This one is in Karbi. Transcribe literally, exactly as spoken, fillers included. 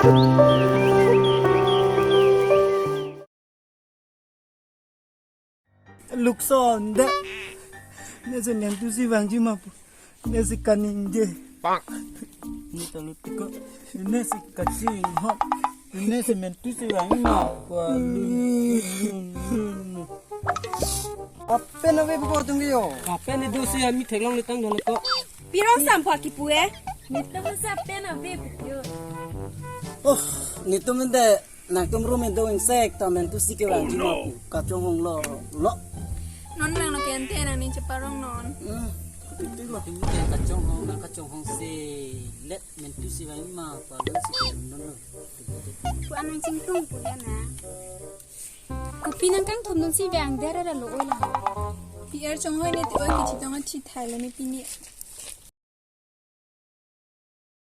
Lukson de. Nesi mentusi vangji ma pu. Nesi kaningje. Ni talu tiko. Nesi kachinghon. Nesi mentusi vangji ma pu. Apen ave pu ko tung yo. Apen ni dosi ami theklong ni tang dolo ko. Pirong sampha kipu e. Nelitum sa pen ave pu yo. Oh, nelitum ende nangtum room endo ingsek ta mentusi kevangji ma pu. Kachonghong lo lo. Non lang no kente nangning cheparong non. Hmm. Tingting lo tingting kachonghong nang kachonghong si let mentusi vangji ma pu alun si kelun non lo. Pu anung chingtung pu ya na. Kopi nangkangthum non si vang dera lo oi la. Pi er chonghoi ne ti oi kichi tong achi thai lo ne pini.